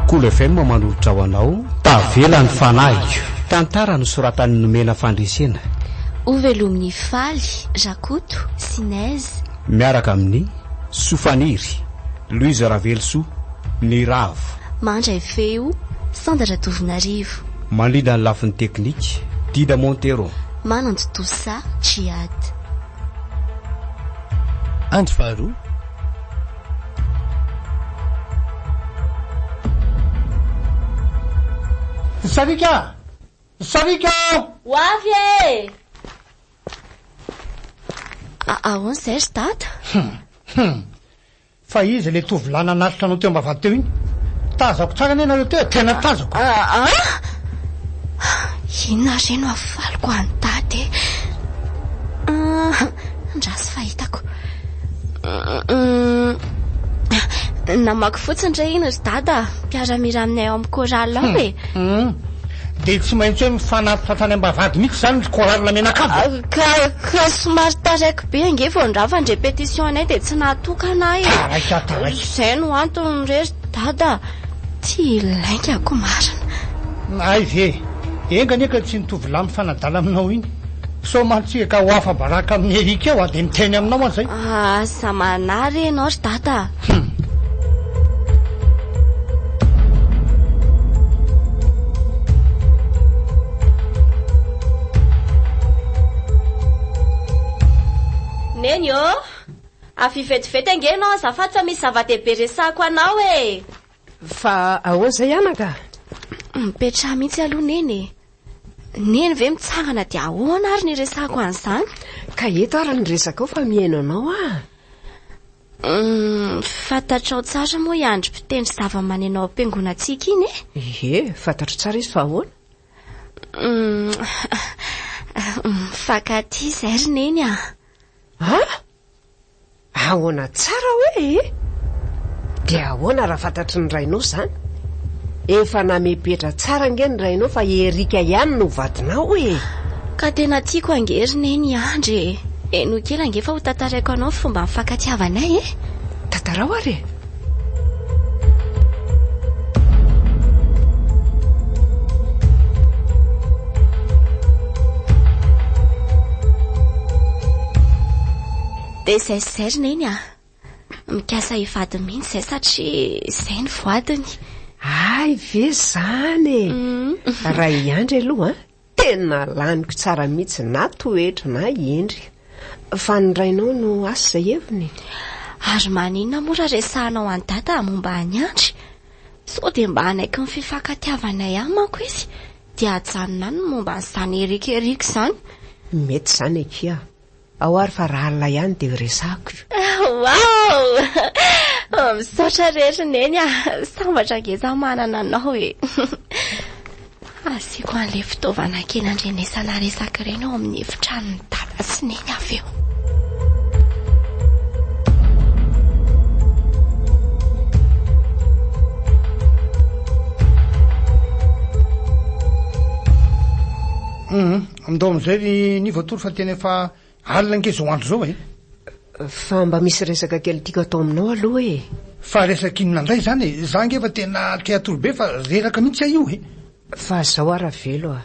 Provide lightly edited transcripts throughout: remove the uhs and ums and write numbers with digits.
Kolo FM manolotra ho anao Tavela ny fanahiko. Tantara nosoratan'i Nomena Fandresena. Hovelomin'i Faly, Rakoto, sy Neige. Miaraka amin'i Sofaniry, Louise Ravelosoa, Niravo. Mandray feo, Sandra Ratovonarivo. Mandrindra ny lafiny teknika, Dida Montero. Manantontosa, Djihad. Andro faharoa. Sarika! Sarika! Ho avy e! Ahoana izay ry dada? Hum! Hum! Fa iza ilay tovolahy nanatitra anao teo ambavahady teo iny? Tazako tsara anie nareo teo e, tena tazako. Aa! Inona re no havaliko an'i dada e? Andraso fa hitako. Namaky fotsiny re iny ry dada, mpiara-mihira aminay ao amin'ny chorale ao e. Hum. Dia tsy maintsy hoe mifanatitra hatrany ambavahady mihitsy izany ry chorale mianakavy e? Ka, ka somary taraiky be ange vao nirava ny répétition anay dia tsy nahatokana ahy e. Taraiky aho taraiky. Izay no antony re ry dada a. Ty laingako marina. Hay ve? Enga anie ka tsy ny tovolahy mifanadala aminao iny. Sao mantsy ka ho afa-baraka amin'i Eric eo aho dia miteny aminao aho izay. Aza manahy re ianao ry dada a. Hum. Neny ô! Avia vetivety ange ianao azafady fa misy zava-dehibe resahako anao e! Fa ahoana izay anaka? Mipetraha mihitsy aloha Neny e! Neny ve mitsangana dia ahoana ary ny hiresahako an'izany? Ka eto ary ny resakao fa mihaino anao aho. Humm, fantatrao tsara moa i Andry mpitendry zava-maneno ao am-piangonantsika iny e? Ie, fantatro tsara izy fa ahoana? Humm, mifankatia izahay ry Neny a! An? Ahoana tsara hoe e? Dia ahoana raha fantatry ny rainao izany? Efa namepetra tsara ange ny rainao fa i Eric ihany no vadinao e! Ka tena tiako ange ry Neny i Andry e! Henoy kely ange fa ho tantaraiko anao ny fomba nifankatiavanay e! Tantarao ary e! Dia izay sy izay ry Neny a! Mikasa hivady mihitsy izay satria izay ny voadiny. Hay ve izany e! Raha i Andry aloha an, tena laniko tsara mihitsy na toetra na endrika. Fa ny rainao no asa izay heviny e. Ary maninona moa raha resahanao an'i Dada momba an'i Andry? Sao dia mba hanaiky ny fifankatiavanay ihany manko izy, dia hajanona any ny momba an'izany Eric Eric izany. Mety izany akia. Ao ary fa raha alina ihany dia resahako io. Waouh! Misaotra re ry Neny a! Sambatra ange za manana anao e! Asiako an'ilay fitaovana kely andrenesana resaka ireny ao amin'ny efitranon'i Dada sy Neny avy eo. Hum. Andao amin'izay ry Nivo atory fa tena efa alina ange izao andro izao e. Fa mba misy resaka kely tiako atao aminao aloha e. Fa resaka inona indray izany e? Za ange efa tena te hatory be fa reraka mihitsy aho io e. Fa zao aho Ravelo a.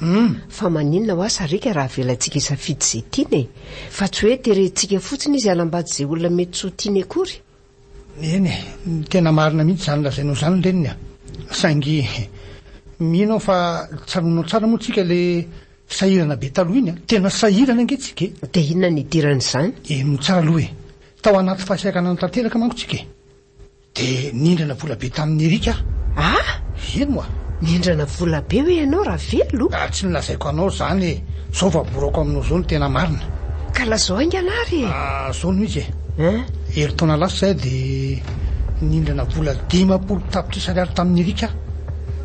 Fa maninona hoa sariaka raha avelantsika hisafidy izay tiany e? Fa tsy hoe terentsika fotsiny izy hanambady izay olona mety tsy ho tiany akory. Eny e, tena marina mihitsy izany lazainao izany reniny a! Saingy mino aho fa tsaroanao tsara moa tsika le sahirana be taloha iny a! Tena sahirana ange tsika e! Dia inona no idiran'izany? Henoy tsara aloha e! Tao anaty fahasahiranana tanteraka manko tsika e! Dia nindrana vola be tamin'i Eric aho. Ah! Eny moa! Nindrana vola be hoe ianao Ravelo? Ah, tsy nolazaiko anao izany e! Zao vao aborako aminao zao ny tena marina. Ka lazao haingana ary e! Ah, zao no izy e! Hein? Herintaona lasa izay dia nindrana vola 50 tapitrisa ariary tamin'i Eric aho.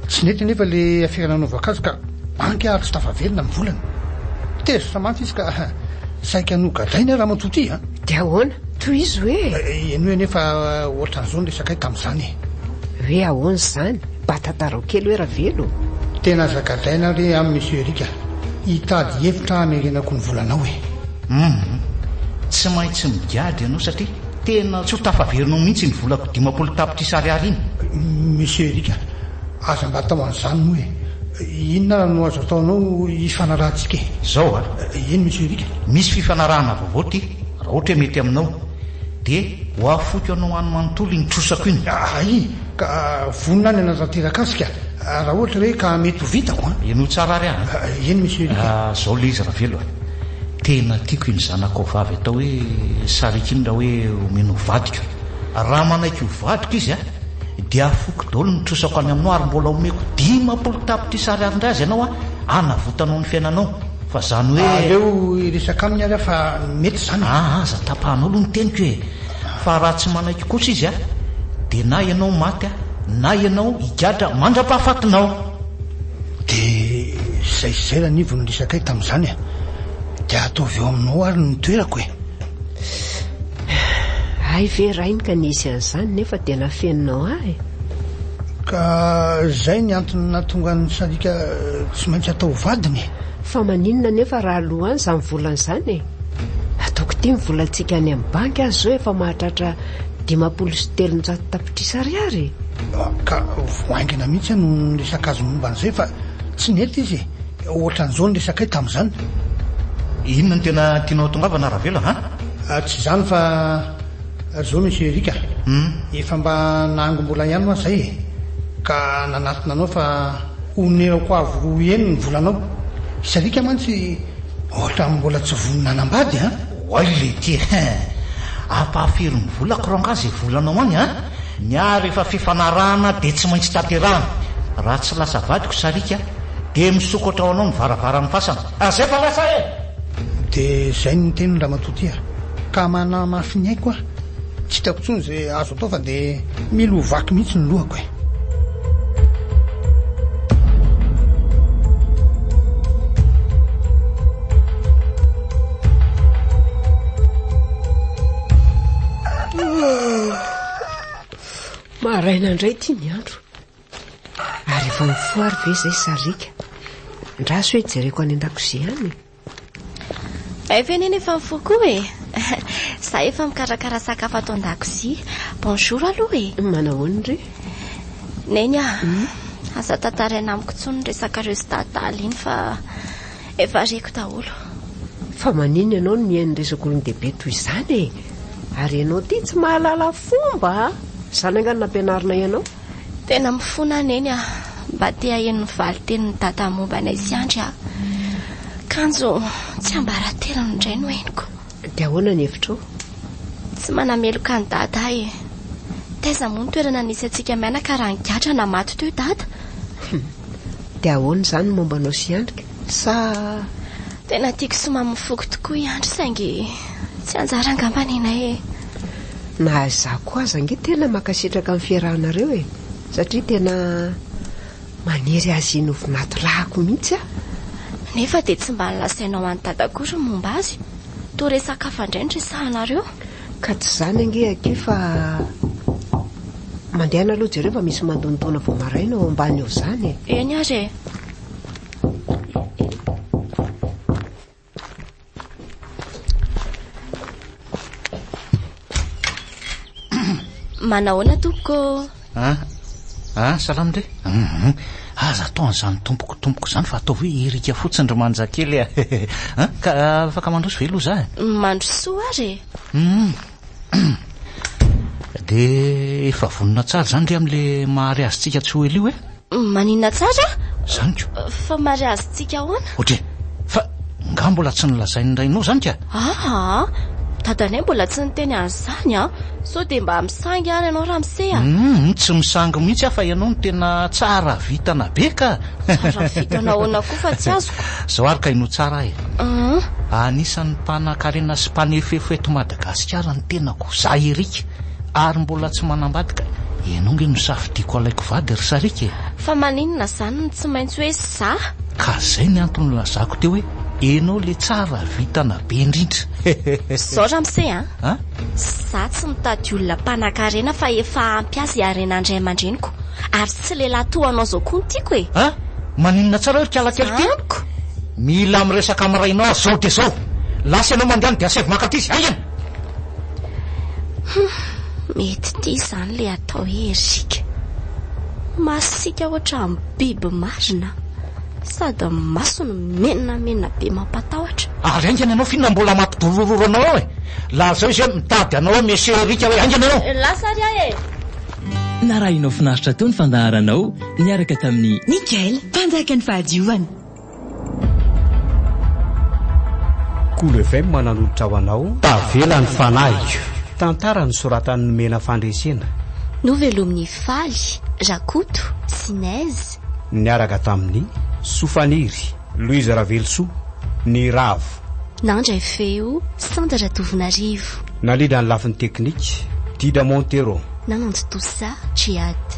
Tsy nety anefa ilay afera nanaovako azy ka banky aho ary tsy tafaverina ny volany. Tezitra mafy izy ka saika nogadrainy aho ramatoa ity a! Dia ahoana? Tohizo e! Henoy anefa ohatran'izao ny resakay tamin'izany e! Hoe ahoana izany? Mba tantarao kely hoe Ravelo? Tena aza gadraina re aho Monsieur Eric a! Hitady hevitra hamerenako ny volanao e! Humm! Tsy maintsy migadra ianao satria tena tsy ho tafaverinao mihitsy iny volako 50 tapitrisa ariary iny. Monsieur Eric a! Aza mba atao an'izany moa e! Inona ary no azo ataonao hifanarahantsika e? Zao a! Eny Monsieur Eric. Misy fifanarahana vaovao ity, raha ohatra hoe mety aminao, dia ho afoiko anao any manontolo iny trosako iny. Hay! Ka vonona aho ny hanatanteraka azy ka! Raha ohatra hoe ka mety ho vitako an! Henoy tsara ary aho an! Eny Monsieur Eric. Zao ilay izy Ravelo a! Tena tiako iny zanakao vavy atao hoe Sariaka iny raha hoe omena ho vadiko. Raha manaiky ho vadiko izy a! Dia afoiko daholo ny trosako any aminao ary mbola omeko 50 tapitrisa ariary indray aza ianao hanavotanao ny fiainanao. Fa izany hoe. Aleo hiresaka aminy ary aho fa mety izany e. Aa aza tapahanao aloha ny teniko e. Fa raha tsy manaiky kosa izy dia na ianao maty na ianao higadra mandra-pahafatinao. Dia izay sy izay Ranivo no resakay tamin'izany e. Dia ataovy eo aminao ary ny toerako e. Hay ve rainy ka nisy an'izany nefa dia nafeninao ahy e? Ka izay ny antony nahatonga an'i Sariaka tsy maintsy atao vadiny e! Fa maninona anefa raha aloha any izany volana izany e? Ataoko ity ny volantsika any amin'ny banky aza izao efa mahatratra 350 tapitrisa ariary e! Ka vao haingana mihitsy aho no niresaka azy momba an'izay fa tsy nety izy e! Ohatran'izao ny resakay tamin'izany. Inona no tena tianao hatongavana Ravelo a? Tsy izany fa izao Monsieur Eric a! Efa mba nahangom-bola ihany hoa izay e! Ka nanatona anao fa honerako avo roa heny ny volanao. I Sariaka mantsy ohatran'ny mbola tsy vonona hanambady a! Oay letia hein! Ampahafiry ny volako rangaha izay volanao any a! Ny ahy rehefa fifanarahana dia tsy maintsy tanterahana. Raha tsy lasa vadiko Sariaka dia misokatra ho anao ny varavaran'ny fasana. Zay fa lasa e! Dia zay no niteny ramatoa ty a! Ka manamafy ny aiko aho. Tsy hitako intsony izay azo atao fa dia mila ho vaky mihitsy ny lohako e! Maraina indray ity ny andro. Ary efa mifoha ary ve izay sariaka? Andraso hoe jereko any an-dakozia any. Hay ve neny efa mifoha koa e? Za efa mikarakara sakafo ato an-dakozia. Bonjour aloha e. Manahoana re? Neny a, aza tantaraina amiko intsony ny resakareo sy Dadaly iny fa efa reko daholo. Fa maninona ianao no mihaino resak'olon-dehibe toy izany e? Ary ianao ity tsy mahalala fomba a! Izany angaha no nampianarina ianao? Tena mifona aho Neny a! Mba te haheno ny valin-tenin'i Dada momba anay sy Andry aho. Kanjo tsiambaratelony indray no henoko. Dia ahoana ny hevitrao? Tsy manameloka an'i Dada aho e! Taiza moa ny toerana nisy antsika mianaka raha nigadra na maty teo i Dada? Dia ahoana izany ny momba anao sy Andry? Sa. Tena tiako sy mamin'ny foko tokoa i Andry saingy tsy anjara angamba ny anay e! Na izaho koa aza ange tena mankasitraka ny fiarahanareo e! Satria tena maniry azy iny ho vinatolahiko mihitsy aho. Nefa dia tsy mba nolazainao an'i Dada akory ny momba azy. Toa resaka hafa indray no resahanareo. Ka tsy izany ange akia fa mandehana aloha jereo fa misy mandondona vao maraina ao ambany ao izany e! Eny ary e! Manahoana tompoko ô? Ah, ah, salama ndry. Mhm. Aza atao an'izany tompoko tompoko izany fa ataovy hoe Erika fotsiny ry manjakely a. Ah, ka afaka mandroso ve aloha za e? Mandrosoa ary e. Mhm. Dia efa vonona tsara izany ndry amin'ilay mariazintsika tsy ho ela io e? Maninona tsara? Zany ko. Fa mariazintsika ahoana? Ohatry e! Fa nga mbola tsy nolazain'ny rainao zany ka? Aa! Dadanay mbola tsy niteny an'izany an! Sao dia mba misangy ary ianao ramose a! Humm, tsy misangy mihitsy aho fa ianao no tena tsara vintana be ka! Tsara vintana ahoana koa fa tsy azoko? Zao ary ka henoy tsara ahy e! Anisan'ny mpanan-karena sy mpanefefo eto Madagasikara ny tenako, za Eric. Ary mbola tsy manambady ka ianao nge no safidiako alaiko vady ry sariaka e! Fa maninona zany no tsy maintsy hoe za? Ka zay ny antony nilazako teo hoe enao le tsara vitana be indrindra. Zao ramose a! Za tsy mitady olona mpanakarena fa efa ampy ahy ze harenan-dray aman-dreniko ary tsy lehilahy toa anao zao koa no tiako e! A! Maninona tsara hoe ry kala kely ty? Amiko! Mila miresaka amin'ny rainao aho zao dia zao! Lasa ianao mandeha any dia asaivo maka aty izy, haingana! Hum, mety ity izany ilay atao hoe Eric. Masiaka ohatran'ny biby marina. Sady ny masony menamena be mampatahotra. Ary haingana ianao f'inona mbola mampidorororo anao ao e! Lazao izy hoe mitady anao ao Monsieur Eric hoe haingana ianao! Lasa ary aho e! Narahinao finaritra teo ny fandaharanao niaraka tamin'i. Nickel, mpanjakan'ny fahadiovana. Kolo FM nanolotra ho anao. Tavela ny fanahiko. Tantara nosoratan'i Nomena Fandresena. Novelomin'i Faly, Rakoto, sy Neige. Niaraka tamin'i Sofaniry, Louise Ravelosoa, Niravo. Nandray feo, Sandra Ratovonarivo. Nandrindra ny lafiny teknika, Dida Montero. Nanantontosa, Djihad.